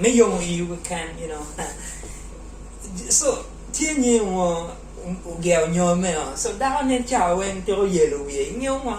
Me yomo iwu keken you know so tye nyer mo ogeo nyome o so dako ne cawa weng tiko yelo wiye ingeyo ngo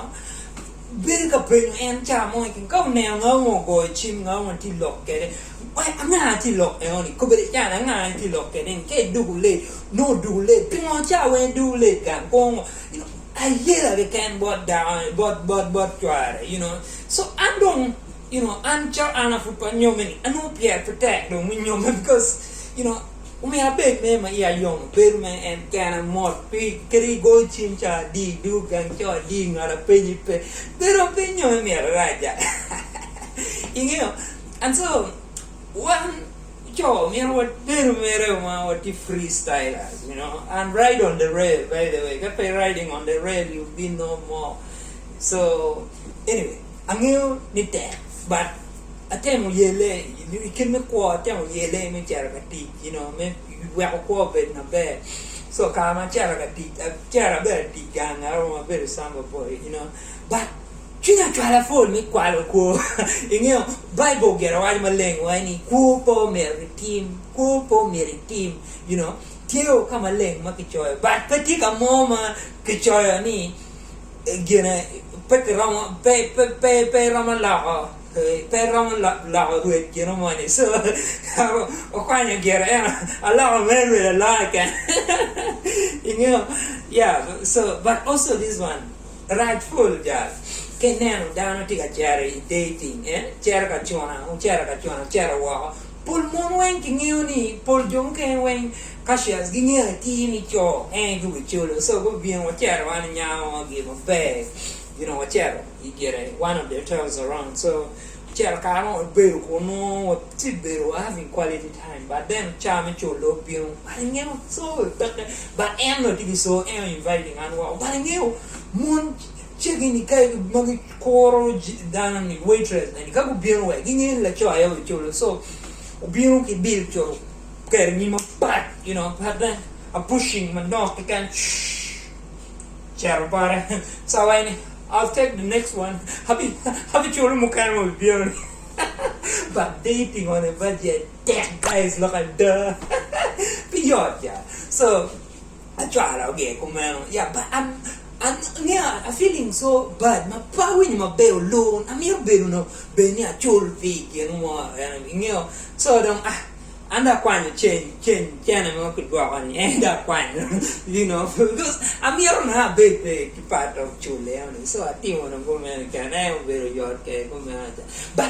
bedo ka penyo en cawa mo keken ka oneno ngat mo ogoyo cim ngat mo tye lok kwede anga tye lok enoni kobedi can anga tye lok kwede ni ka idwogo late nongo odwogo late pingo cawa weng idwogo late gang kong you know ayela keken bot dako bot bot bot cware you know so an dong You know, an calo an a pud pe anyomme ni, anongo pyera pe tek dong me nyomme because, you know, omyero abed mere ma iya yom, abedo mere en kena mot pi kadi igoyo cim ca adi, idwogo gang ca adi, ngat a penyi pe, bedo pe inyomme myero arac ya. Ingeyo? And so, wan co myero wabedo mere ma watye free stylers, you know, and ride on the rail, by the way, ka pe riding on the rail you'll be no more. So, anyway. Angeyo ni tek but atemo yele i kit me kwo atemo yele me cito ka tic you know me weko kwo obed maber so kare ma acito ka tic acito abedo atic gang aromo abedo samba boy you know but cwinya ocwala pol me kwalo kwo ingeyo baibul gire waco maleng wai ni kwo pe omyero kitim kwo pe omyero itim you know tye ka maleng ma kicoyo but pe tye ka mo ma kicoyo ni gine pe kiromo pe pe pe pe romo loko pe romo loko rwed gino moni so okwanyo gire en aloko mere rwed aloka keken ingeyo yeah so but also this one rac pol jal ka ineno dano tye ka cito i dating eh cito ka cuna ocito ka cuna ocito woko pol mon weng kingeyo ni pol jo mukene weng Cassius gingeyo atir ni co en gubiculo so gubino wacito wan inyango gi maber you know wacito i gire one of the hotels around so wacito kare mo wabedo kunu watye bedo wa having quality time but then ca me culo obino but ingeyo so peke but en onongo tye ki so en o inviting an woko but ingeyo mon cegi ni ka ma gikuro dano ni waitress eni ka gubino wek gingeyo ni laco aye obiculo so obino ki bill culo Oketo nyima pat, you know, but then I'm pushing manok keken, shh, cito bote. So awaco ni, I'll take the next one, abi, abiculo mukene ma obibino ni. But dating on a budget tek guys lok ada. Pe yot ya. So, acwalo gi kumeno. Yeah, but I'm, I'm, yeah, I'm feeling so bad ma pe awinyo maber olun. Amito bedo no, bed ni acul pi gin mo, ingeyo. So dong, ah, An dong akwanyo ceng ceng cene mo ki dwoko ni en dong akwanyo you know because amito nongo abed be ki part of cul eno ni so atimo dong kumeno keken en obedo yot kede kumeno ca but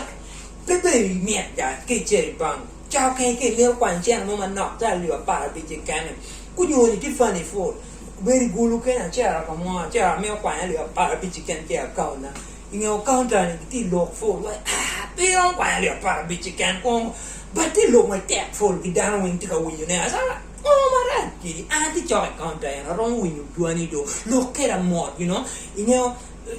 pe bedo imit ja ka icito i bank ca okene ka imito kwanyo cene mo manok calo alip aparabic keken ni kunyo ni tye funny fool obedo i gulu kene acito ka mo acito amito kwanyo alip aparabic keken ki i account na I nge counter ni gitye i lok pol wai aa pe iromo kwanyo alip aparabic keken kong but tye lok matek pol ki dano weng tye ka winyo ne acalo ngo marac kedi an atye cok i counter eni aromo winyo dwani do lok keda mot you know inge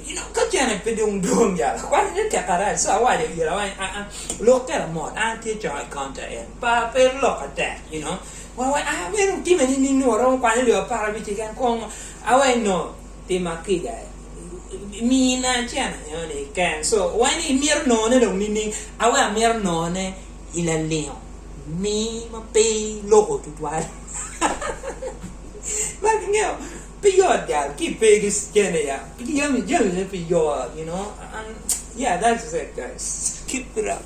you know ka cene pe dong dwong jal kwanyo ne tek arac so awaco ira wai aa lok keda mot an atye cok i counter eni pa pe lok atek you know wa wai aa meno time nining ni waromo kwanyo alip aparabic keken kong awai no Tima kica mina cene enoni keken so wai ni imito nongone dong nining awe amito nongone i lalingo mi ma pe iloko tutwal ma ingeyo pe yot jal ki pe ki cene ya jami jami ne pe yot you know yeah that's it guys keep it up.